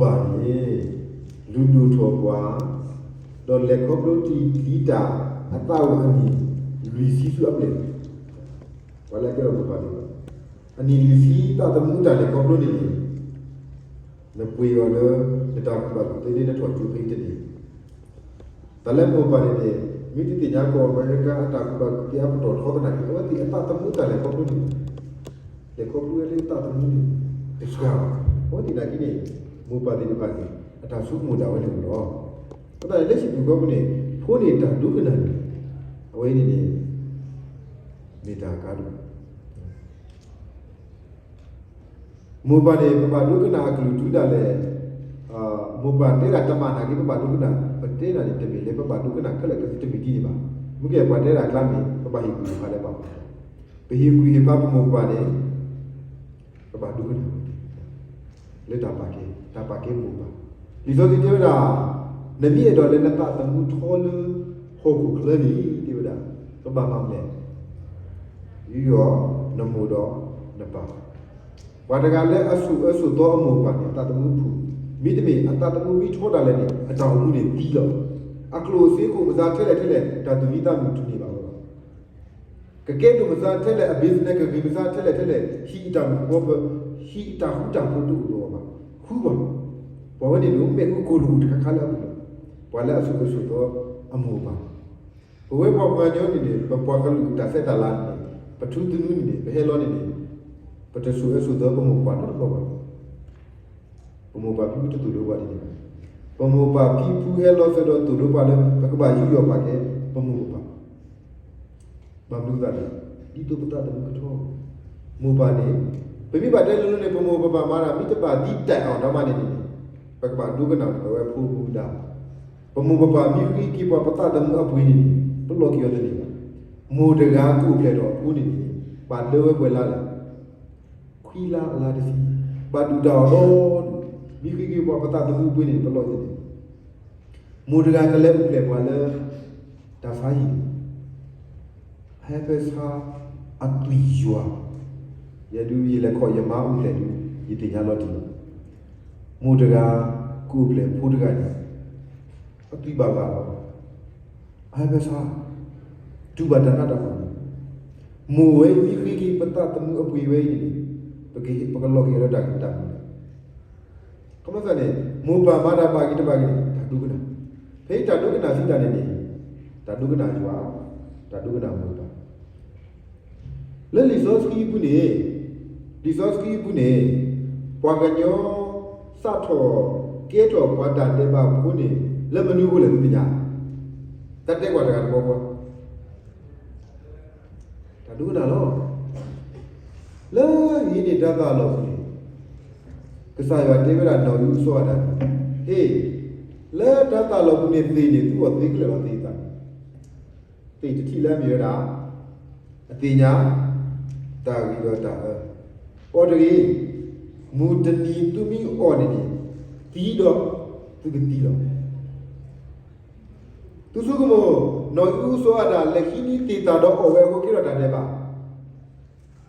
မိၢ်ပၢ်န့ၣ် လုၢ်ဒိၣ်ထီၣ်ပှၤ, ဒီးလဲၤခီဖျိတံၢ်လံတၢ်အသးဝဲအနံၣ်လွံၢ်ဆံဆူအပျဲၢ်, ပှၤလၢအကဲထီၣ်မိၢ်ပၢ်န့ၣ်, အနံၣ်လွံၢ်ဆံသးသမူတၢ်လဲၤခီဖျိန့ၣ်န့ၣ်, နပှ့ၤအီၤလၢ နတၢ်ကူၣ်ဘၣ်ကူၣ်သ့လၢနထီၣ်ကၠိဖဲအံၤတန့ၢ် တၢ်လၢမိၢ်ပၢ်န့ၣ်န့ၣ် မ့ၢ်တသ့ၣ်ညါကီၢ်အမဲရကၤအတၢ်ကူၣ်ဘၣ်ကူၣ်သ့အပတီၢ်ထီသနာ်က့ အဝဲသ့ၣ်အသးသမူတၢ်လဲၤခီဖျိန့ၣ်, လဲၤခီဖျိဝဲလၢသးသမူန့ၣ် တစှၤဘၣ်. အဝဲသ့ၣ်နာ်က့န့ၣ် မိၢ်ပၢ်သ့ၣ်တဖၣ်န့ၣ် အတၢ်ဆိကမိၣ်ဒၣ်ဝဲန့ၣ်မ့ၢ်လီၤ. အဃိသတးန့ၣ် လၢဟံၣ်ပူၤဃီပူၤန့ၣ် ဖိန့ၣ်တၢ်ဒိကနၣ်န့ၣ် အဝဲအံၤန့ၣ်န့ၣ် မ့ၢ်တၢ်ကါဒိၣ် မိၢ်ပၢ်န့ၣ် ပဘၣ်ဒိကနၣ်အကလုၢ်တုၤဒၣ်လဲာ်, မိၢ်ပၢ်တဲဒၣ်တမၤနာ်က့ ပဘၣ်ဒိကနၣ်, ပတဲဒၣ်န့ၣ် တမ့ၢ်လၢပဘၣ်ဒိကနၣ်ခဲလၢာ်ကတမံၤဒ်န့ၣ်ဘၣ်. မ့ၢ်ကဲပှၤတဲဒၣ်ကျါမ့ၢ် ပဘၣ်ဟ့ၣ်ကူၣ်ဟ့ၣ်ဖးလၢပှၤ, ပဟ့ၣ်ကူၣ်ဟ့ၣ်ဖးပမိၢ်ပၢ်န့ၣ် ပဘၣ်ဒိကနၣ် လၢတၢ်ပာ်ကဲ, တၢ်ပာ်ကဲမိၢ်ပၢ်. လံာ်စီဆှံတဲဝဲဒၣ်, နမ့ၢ်အဲၣ်ဒိးလၢနသးသမူထီလၢဟီၣ်ခိၣ်ချၢန့ၣ် တဲဝဲဒၣ်, ပဘၣ်မၤမနုၤလဲၣ်, ယူးယီၣ် နမိၢ်ဒီးနပၢ်. ပှၤတဂၤလၢအစိာ်အၢစိာ်သီအမိၢ်အပၢ်န့ၣ် အသးသမူဖုၣ်, မ့တမ့ၢ် အသးသမူမ့ၢ်ထီဒၣ်လဲာ်န့ၣ် အတၢ်အိၣ်မူန့ၣ်သံလီၤ. အကျိၣ်စ့အိၣ်မၤစၢၤထဲလဲၣ်ထဲလဲၣ် တၢ်သူၣ်မံသးမုာ်တန့ၢ်ဘၣ်လီၤ. ကကဲဒိၣ်မၤစၢၤထဲလဲၣ် အ business ကဂ့ၤမၤစၢၤထဲလဲၣ်ထဲလဲၣ် ဟံၣ်အတၢ်မုၢ်ဃီပၢၤ, ဟံၣ်အတၢ်ဃူတၢ်ဖိးတအိၣ်ဒီးအီၤဘၣ်. ဃုဘၣ်. ပှၤဝဲန့ၣ်န့ၣ် မ့ၣ်အူကိၢ်လိာ်တခါခါလၢအပူၤလီၤ. ပှၤလၢအစိာ်အၢစိာ်သီအမိၢ်အပၢ်, ပဝဲပှၤကညီန့ၣ်န့ၣ် ပပှၤကလုာ်တၢ်ဆဲးတၢ်လၤန့ၣ်န့ၣ် ပထူသနူန့ၣ်န့ၣ် ပဟဲလီၤန့ၣ်န့ၣ် ပတစိာ်အၢစိာ်သီပမိၢ်ပပၢ်နီတဘျီဘၣ်. ပမိၢ်ပၢ်ဖံဖုတသိၣ်လိပှၤဒ်န့ၣ်ဘၣ်. ပမိၢ်ပၢ်ဖံဖုဟဲလီၤစၢၤဒီးသိၣ်လိပှၤလၢ ပကဘၣ်ယူးယီၣ်ပာ်ကဲပမိၢ်ပပၢ်. ဘၣ်မနုၤအဃိသတးလဲၣ်, ဒ်သိးပသးသမူကထီ, မိၢ်ပၢ်န့ၣ် ပမ့ၢ်ဘၣ်တဲလိၤလိၤန့ၣ် ပမိၢ်ပပၢ်မၤတၢ် မ့ၢ်တဘၣ်ဒ်တၢ်အဲၣ်အီၤဒၣ်မးန့ၣ်န့ၣ် ပကဘၣ်ဒိကနၣ်န့ၣ် ပဝဲဖိမူဒါ. ပမိၢ်ပပၢ်မ့ၢ်ဃ့က့ၤပှၤပသးသမူအပှ့ၤန့ၣ်န့ၣ် ပလီၢ်က့ၤအီၤတန့ၢ်ဘၣ်. မိၢ်တဂၤကအိၣ်ဖျဲၣ်ထီၣ်အဖိန့ၣ်န့ၣ် ဘၣ်ဒၢဝဲပှဲၤလါလဲၣ် ခွံလါအလါတဆံ, ဘၣ်ဒုၣ်တၢ်အီၣ်ဒီဒူၣ်, မ့ၢ်ဃ့က့ၤပှၤပသးသမူအပှ့ၤန့ၣ် ပလီၢ်က့ၤန့ၣ်, မိၢ်တဂၤကလဲၤအိၣ်ဖျဲၣ်ပှၤလၢ တၢ်ဆါဟံၣ်န့ၣ် ဟဲဖဲဆါအသွံၣ်ယွၤ, ယဲဒုးယလဲၤခီၣ်ယမါအိၣ်ဖျဲၣ်ဒုး ယသ့ၣ်ညါလီၤတံၢ်လီၤ. မိၢ်တဂၤ ကအိၣ်ဖျဲၣ်ဖိတဂၤန့ၣ် အသွံၣ်ဘၣ်ဂၢၢ်လီၤ. အဟဲဖဲဆါ တူၢ်ဘၣ်တၢ်နးတၢ်ဖှီၣ်န့ၣ်, မိၢ်ဝဲအံၤမ့ၢ်ဃ့က့ၤပသးသမူအပှ့ၤဝဲအံၤန့ၣ်န့ၣ် ပကလီၢ်က့ၤအီၤလၢတၢ်ဂ့ၤတၢ်မုာ်န့ၣ် ခီမီသးန့ၣ် မိၢ်ပၢ်မၤတၢ်ဘၣ်ဂ့ၤတဘၣ်ဂ့ၤန့ၣ် တၢ်ဒိကနၣ်, ဖဲအံၤတၢ်ဒိကနၣ်စံးတၢ်န့ၣ်န့ၣ် တၢ်ဒိကနၣ်ယွၤ, တၢ်ဒိကနၣ်မိၢ်ပၢ်. လၢလံာ်စီဆှံအပူၤန့ၣ်, လံာ်စီဆှံအပူၤန့ၣ် ပှၤကညီ စးထီၣ်ကဲထီၣ်ပှၤတၢ်ဒဲးဘးဖိန့ၣ် လၢမနုၤအဃိလဲၣ် သုသ့ၣ်ညါ, တၢ်တဲကွၢ်တဂၤတဘျီဘျီ တၢ်ဒိကနၣ်လီၤ. လၢဧ့ဒ့ၣ်တၤသၣ်လီၢ်ပူၤန့ၣ် ကစၢ်ယွၤတဲဝဲဒၣ်နီၢ်အံၣ်အူစီၤအၤဒၣ်, ဟ့ၣ်, လၢတၤသၣ်လီၢ်ပူၤန့ၣ်သ့ၣ်န့ၣ် သုအီၣ်သ့ခဲလၢာ်လီၤသ့ၣ်သၣ်န့ၣ်, သ့ၣ်တထံၣ်လၢအမ့ၢ်ဝဲဒၣ် အသ့ၣ်ညါ တၢ်ဂ့ၤဒီးတၢ်အၢ, အီၣ်တဂ့ၤ, မုၢ်တနံၤသုမ့ၢ်အီၣ်န့ၣ်န့ၣ် သံဒီးသုကသံလီၤ. သုဆိကမိၣ် နီၢ်အံၣ်အူစီၤအၤဒၣ် လဲၤဟံးန့ၢ်သ့ၣ်သၣ်ဒီးအီၣ်ဝဲအဃိကဲထီၣ်တၢ်ဒဲးဘ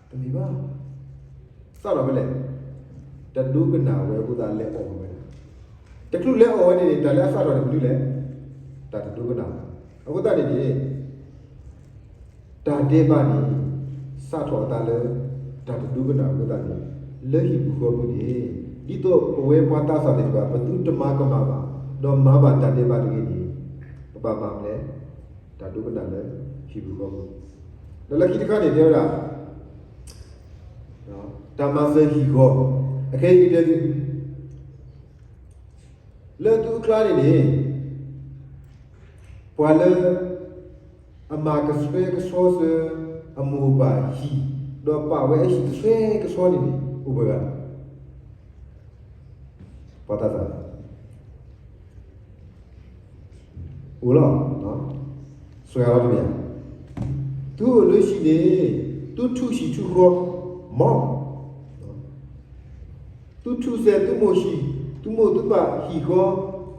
း, တမ့ၢ်ဘၣ်. စးထီၣ်ဖဲလဲၣ်, တဒိကနၣ်ဝဲအဃိသတးလဲၤအီၣ်ဝဲဒၣ်, တချုးလဲၤအီၣ်ဝဲန့ၣ်န့ၣ် တၢ်လၢအစးထီၣ်န့ၣ်မနုၤလဲၣ်, တၢ်တဒိကနၣ်. အဃိသတးန့ၣ်န့ၣ် တၢ်ဒဲးဘးန့ၣ် စးထီၣ်အသးလၢ တၢ်တဒိကနၣ်အဃိသတးန့ၣ် လၢဟံၣ်ပူၤဃီပူၤန့ၣ် ဒ်သိးပဝဲပှၤသးစၢ်သ့ၣ်တဖၣ် ပသုတမၤကမၣ်ဘၣ် ဒီးမၤဘၣ်တၢ်ဒဲးဘးတဂ့ၤန့ၣ် ပဘၣ်မၤမနုၤလဲၣ်, တၢ်ဒိကနၣ်လၢဟံၣ်ပူၤဃီပူၤ, ဒီးလၢခံတခါန့ၣ် တဲဝဲဒၣ် တၢ်မၤစၢၤဟံၣ်ဃီ, အခဲအံၤတဲသု လၢသုကျါန့ၣ်န့ၣ် ပှၤလၢ အမၤကဆှဲကဆှီစၢၤ အမိၢ်အပၢ်ဟံၣ် ဒီးပာ်ဝဲအဟံၣ်ကဆှဲကဆှီန့ၣ်န့ၣ် အိၣ်ပှဲၤဂၤလဲၣ်. ပှၤသးစၢ် အိၣ်လီၤ, စှၤလီၤတမ့ၢ်ဧါ. သုအိၣ်လၢဟံၣ်န့ၣ် သုထူၣ်ဟံၣ်ထူၣ်ဃီ, မ့ၢ် သုထူၣ်စဲးသုမိၢ်ဟံၣ်, သုမိၢ်သုပၢ်ဟံၣ်ဃီ,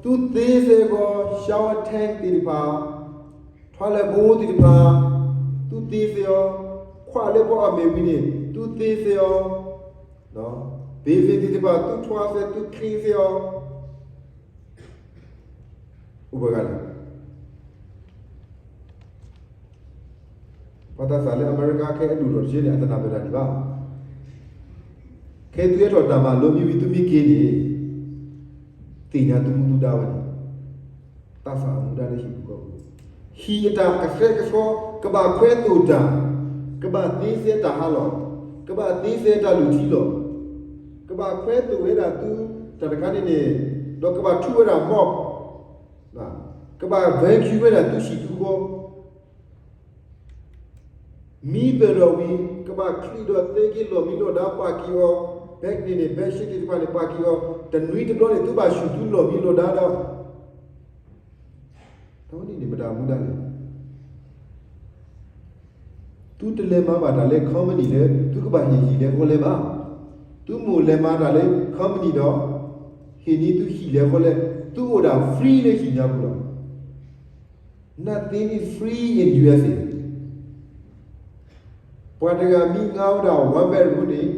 သုသ့စဲးဃီ shower tank သ့ၣ်တဖၣ်, ထွါလဲၤဘိသ့ၣ်တဖၣ်, သုသ့စဲးအီၤ, ခွးလၢပှၤအီၣ်မ့ၤဝံၤန့ၣ် သုသ့စဲးအီၤ, ဒီး ဘ့ၣ်သ့ၣ်သ့ၣ်တဖၣ် သုထွါသ့ သုချ့သ့အီၤ, အိၣ်ပှဲၤဂၤလဲၣ်. ပှၤသးစၢ်လၢအမဲရကၤခဲအံၤ အဲၣ်ဒိးဒီးတဆ့န့ၣ် အတနၢ်ပၢၢ်တၢ်ဒံးဘၣ်. ခဲသုဟဲထီၣ်တၢ်မၤလိမ့ၢ်ဝံၤ သုမ့ၢ်က့ၤန့ၣ် သ့ၣ်ညါသုမူသုဒါဝဲန့ၣ်, သးစၢ်အမူဒါလၢဟံၣ်ပူၤဃီပူၤ, ဟံၣ်အတၢ်ကဆှဲကဆှီ ကဘၣ်ခွဲသိၣ်တၢ်, ကဘၣ်သ့စဲတၢ်ဟးလီၢ်, ကဘၣ်သ့စဲတၢ်လုၢ်ထံလီၢ်, ကဘၣ်ခွဲသိၣ်ဝဲဒၣ်သု တၢ်တခါန့ၣ်န့ၣ်, ဒီးကဘၣ်ထူဝဲဒၣ် mop, ကဘၣ် vacuum ဝဲဒၣ်သုဟံၣ်သုဃီ မံပၢၢ်ဒီးဝံၤ ကဘၣ်ချံးဒီးသ့က့ၤလီၢ်မံလီၢ်ဒါ ပာ်က့ၤအီၤ, bed န့ၣ်န့ၣ် bedsheet သ့ၣ်တဖၣ်န့ၣ် ပာ်က့ၤအီၤ, တနွံတဘျီန့ၣ် သုဘၣ်ဆူၣ်သုလီၢ်မံလီၢ်ဒါဒီး, တၢ်ဝဲန့ၣ်န့ၣ် မတၤမူဒါလဲၣ်. သုတလဲၤမၤဘၣ်တၢ်လၢ company လၢ သုကဘၣ်ဟ့ၣ်ဟံၣ်လဲၤဃီလဲၤဘၣ်. သုမိၣ်လဲၤမၤတၢ်လၢ company ဒီး ဟ့ၣ်န့ၢ်သုဟံၣ်လဲၤဃီလဲၤ, သုအိၣ်ဒၣ် free လၢဟံၣ်ညါပူၤလီၤ. Nothing is free in U S A. ပှၤတဂၤမ့ၢ်ငါဝဲဒၣ် one bedroom န့ၣ်,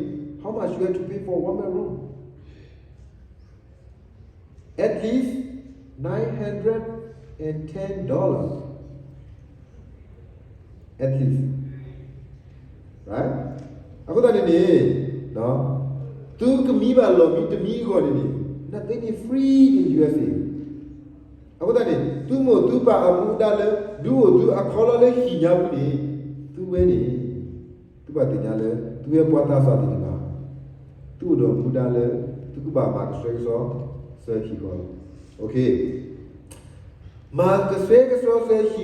how much you have to pay for one bedroom? At least nine hundred and ten dollars. At least. Right? အဃိသတးန့ၣ်န့ၣ်, သုကမံဘၣ်လီၢ်မံတမံအဂီၢ်န့ၣ်န့ၣ်, nothing is free in U S A. အဃိသတးန့ၣ် သုမိၢ်သုပၢ်အမူဒါလၢ ဒုးအိၣ်သုအခီလီလၢဟံၣ်ညါပူၤန့ၣ်, သုဝဲန့ၣ် သုဘၣ်သ့ၣ်ညါလၢ သုဝဲပှၤသးစၢ်သ့ၣ်တဖၣ်, သုအိၣ်ဒီးမူဒါလၢ သုကဘၣ်မၤကဆှဲကဆှီ စၢဟံၣ်ဃီလီၤ. မၤကဆှဲကဆှီစၢဟံၣ်ဃီ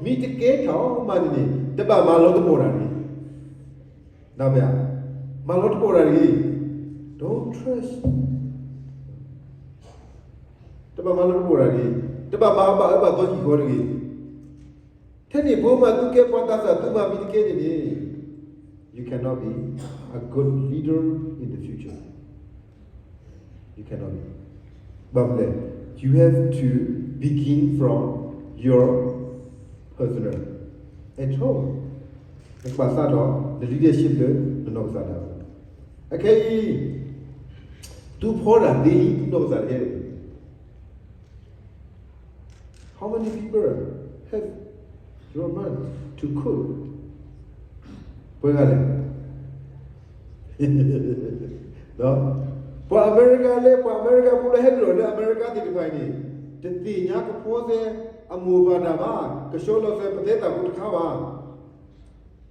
မ့ၢ်တကဲထီၣ်မးန့ၣ်န့ၣ် တဘၣ်မၤလီၤတပီၢ်တၢ်တဂ့ၤ. နၢ်ပၢၢ်ဧါ. မၤလီၤတပီၢ်တၢ်တဂ့ၤ. Don't trust. တဘၣ်မၤလီၤတပီၢ်တၢ်တဂ့ၤ. တဘၣ်မၤဘၣ်အၢဘၣ်သီဟံၣ်ဃီတဂ့ၤ. ထဲန့ၣ်ဘိမး သုကဲပှၤသးစၢ် သုမၤမ့ၢ်တကဲန့ၣ်န့ၣ်, you cannot be a good leader in the future. You cannot be. ဘၣ်မနုၤလဲၣ်, you have to begin from your personal, at home. နကဘၣ်စးထီၣ် န leadership လၢနနီၢ်ကစၢ်ဒၣ်ဝဲ. အခဲအံၤ သုဖီဒၣ်သ့လံ သုနီၢ်ကစၢ်တကဲန့ၣ် How many people help your mom to cook? ပှဲၤဂၤလဲၣ်. ပှၤအမဲရကၤလၢ ပှၤအမဲရကၤဖိလၢဟဲဒိၣ်လၢအမဲရကၤသ့ၣ်တဖၣ်အံၤန့ၣ်, တသ့ၣ်ညါကဖီစဲ အမိၢ်ဘၣ်တၢ်ဘၣ်, ကဆှီလီၤစၢၤပသဲသၣ်ဖိတခါဘၣ်.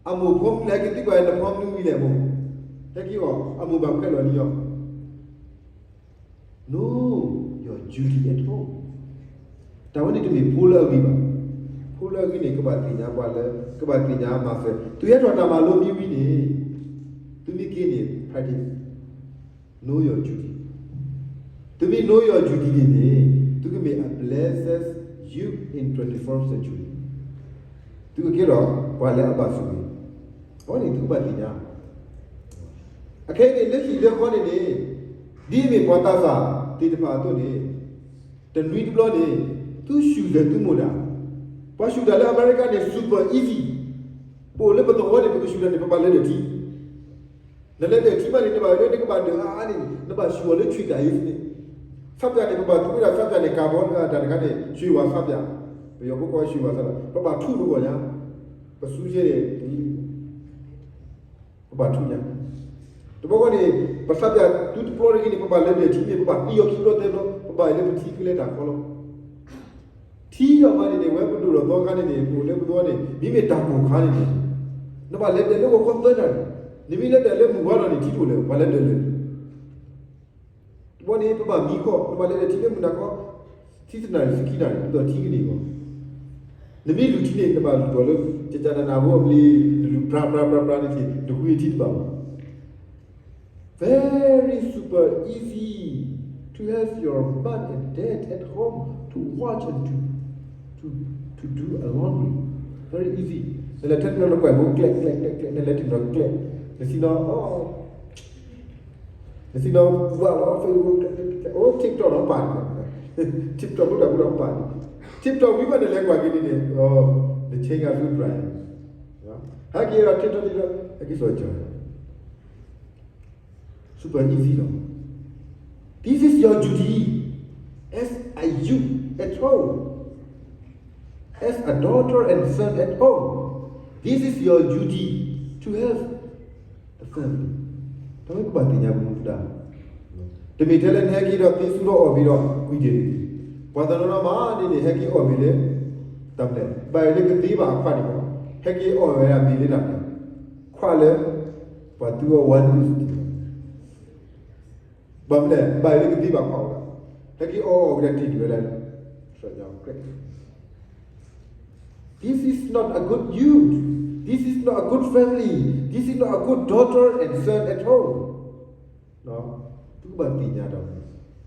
အမိၢ်ဖီမနုၤလဲၣ်, ဟဲက့ၤသံကွၢ်နဖီမနုၤဝံၤလဲၣ်မိၢ်, ဟဲက့ၤအီၤ အမိၢ်ဘၣ်ခွဲးလီၤန့ၢ်အီၤ Know your duty at home. တၢ်ဝဲန့ၣ်တမ့ၢ်ဖိလၢအဂ့ၤဘၣ်. ဖိလၢအဂ့ၤန့ၣ် ကဘၣ်သ့ၣ်ညါပှၤလၢ ကဘၣ်သ့ၣ်ညါမၤစၢၤ, သုဟဲထီၣ်တၢ်မၤလိမ့ၢ်ဝံၤန့ၣ်, သုမ့ၢ်က့ၤန့ၣ် practice, know your duty. သုမ့ၢ် know your duty န့ၣ်န့ၣ်, သုကမ့ၢ်အ blessed youth in twenty-first century. သုကကဲထီၣ်ပှၤလၢအဘၣ်ဆိၣ်ဂ့ၤ, အဝဲန့ၣ်သုကဘၣ်သ့ၣ်ညါ အခဲအံၤန့ၣ် လၢဟံၣ်လၢဃီန့ၣ်န့ၣ်, ဒ်အမ့ၢ်ပှၤသးစၢ်သ့ၣ်တဖၣ်အသိးန့ၣ်, တနွံတဘျီန့ၣ် သုဆူၣ်စၢၤသုမိၢ်ဒၣ်, ပှၤဆူၣ်တၢ်လၢအမဲရကၤန့ၣ် super easy, ပအိၣ်လၢပသဝီန့ၣ် ပကဆူၣ်တၢ်န့ၣ် ပဘၣ်လဲၤဒၢၣ်ထံ, နလဲၤဒၢၣ်ထံမးန့ၣ် နဘၣ်လၢနကဘၣ်ဒၢၣ်အါအါန့ၣ် နဘၣ်ဆူၣ်အီၤလၢ ချွံတၢ်အ့န့ၣ်, ဆးပၠးန့ၣ် ပဘၣ်သူဝဲဒၣ်ဆးပၠးန့ၣ် ကၤဘီ တၢ်တခါန့ၣ် ရွှေဝါဆးပၠး, ပယီၤဖိကိးဝဲ ရွှေဝါဆးပၠး, ပဘၣ်ထူၣ်တဂီၢ်ညါ, ပစုကဲန့ၣ် ပဘၣ်ထူၣ်ညါ, တဘျီဃီန့ၣ် ပဆးပၠးသုတပျီတဂ့ၤန့ၣ် ပဘၣ်လဲၤဒၢၣ်ထံန့ၣ် ပဘၣ်သံအီၤခံဘျီသၢဘျီ ပဘၣ်အံၤလၢပထံကလဲၤတၢ်ခီလီၤ. ထံဒီးမးန့ၣ်န့ၣ် ဝဲပဒိၣ်ထီၣ်သီခါန့ၣ်န့ၣ် ပအိၣ်လၢပသဝီန့ၣ် မ့မ့ၢ်တၢ်ကိၢ်ခါန့ၣ်န့ၣ် နဘၣ်လဲၤဒၢၣ်လၢဂီၤခီသၢနၣ်ရံၣ်, နမ့ၢ်လဲၤဒၢၣ်လၢမုၢ်ဝါထီၣ်န့ၣ် ထံတအိၣ်လၢၤ ပှၤလဲၤဒၢၣ်လၢၤ တဘျီန့ၣ် ပဘၣ်မံခီၣ် ပဘၣ်လဲၤဒၢၣ်ထံလၢမုၢ်နၤခီ ဆံတနၣ်ရံၣ် ဆံခံနၣ်ရံၣ် ဒ်သိးထံကန့ၢ်အဂီၢ်, နမ့ၢ်လူၤထံန့ၣ် နဘၣ်လူၤထီၣ်လၢ ကကနနဘိအဘျ့ နလူၤပြါပြါပြါပြါန့ၣ် နဃုထံတဘၣ်ဘၣ်. Very super easy to have your mom and dad at home to watch and to, to, to do a laundry. Very easy. နလဲၤထဲန့ၣ် နကွၢ်ဖိကျဲးကျဲးကျဲးကျဲး နလဲၤထံၣ်နီၤကျဲး နစံးနီၤ နစံးနီၤ ဝဲလီၤ Facebook အိၣ် TikTok ဒီးပာ်န့ၣ် TikTok ဖိတၢ်ဖိဒီးပာ်န့ၣ် TikTok ဝံၤဘၣ်န့ၣ် လဲၤကွၢ်က့ၤန့ၣ်န့ၣ် န change အသူ brand ဟဲက့ၤဒီး TikTok ဒီး ဟဲက့ၤစီၤကၠီၤ Super easy လီၤ. This is your duty as a youth at home, as a daughter and son at home. This is your duty to help the family. တၢ်မ့ၢ်ကဘၣ်သ့ၣ်ညါမူဒါ, တမ့ၢ်ထဲလၢနဟဲက့ၤဒီးသ့ဆူဒီးအီၣ်ဘ့ၣ်ဒီးကွံာ်တ့ၢ်, ပှၤတနီၤနီၤမးန့ၣ်န့ၣ် ဟဲက့ၤအီၣ်ဘ့ၣ်လၢ တၢ်မနုၤလဲၣ်, ဘၣ်အၢၣ်လၢကသ့ဘၣ်အခွါန့ၣ်လီၤ. ဟဲက့ၤအီၣ်ဝဲဒၣ်ဘ့ၣ်လၢတၢ်မနုၤလဲၣ်, ခွါလၢ ပှၤသူအီၤဝါနုၢ် ဘၣ်မနုၤလဲၣ်, ဘၣ်အၢၣ်လၢကသ့ဘၣ်ခွါအီၤ, ဟဲက့ၤအီၣ်အီၣ်ဝဲဒၣ်တ့ၢ်ဒံးဝဲဒၣ်လၢ This is not a good youth. This is not a good family. This is not a good daughter and son at home. သုကဘၣ်သ့ၣ်ညါဒီး,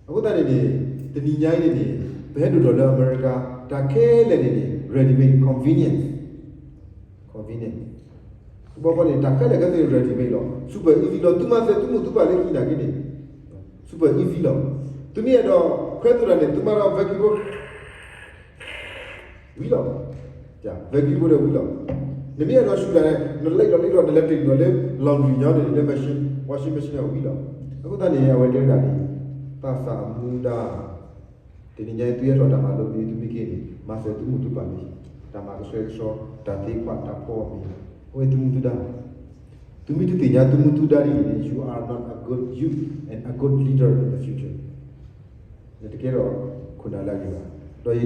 အဃိသတးန့ၣ်န့ၣ် တနံၤညါအံၤန့ၣ်န့ၣ် ပဟဲဒိၣ်ထီၣ်လၢအမဲရကၤ တၢ်ခဲလၢာ်န့ၣ်န့ၣ် ready made, convenience, convenience. ဘီဃီန့ၣ် တၢ်ခဲလၢာ်ခဲဆ့ ready made လီၤ. Super easy လီၤ. သုမၤစၢၤသုမိၢ်သုပၢ်လၢဟံၣ်နာ်က့န့ၣ် super easy လီၤ. သုမ့ၢ်အဲၣ်ဒိးခွဲသိၣ်တၢ်န့ၣ် သုမၤဒီး vacuum ဝံၤလီၤ. vacuum ဒီးဝံၤလီၤ. နမ့ၢ်အဲၣ်ဒိးဆူၣ်တၢ်န့ၣ် နလဲၤဒီးလဲၤဒီး နလဲၤတ့ၢ်ဒီးလၢ laundry ညီန့ၣ် လၢ machine, washing machine ဝံၤလီၤ. အဃိသတးန့ၣ် အဝဲတဲဝဲဒၣ်န့ၣ် သးစၢ်အမူဒါ တနံၤညါအံၤ သုဟဲထီၣ်တၢ်မၤလိမ့ၢ် သုမ့ၢ်က့ၤန့ၣ် မၤစၢၤသုမိၢ်သုပၢ်န့ၣ်, တၢ်မၤကဆှဲကဆှီ, တၢ်သ့ကွၢ်, တၢ်ဖီအီၣ်မ့ၢ်, အဝဲသုမူသုဒါ, သုမ့ၢ်တသ့ၣ်ညါသုမူသုဒါဒ်န့ၣ်န့ၣ် you are not a good youth and a good leader in the future. နတကဲထီၣ်ခိၣ်နၢ်လၢအဂ့ၤဘၣ်. ဒီးယတဲ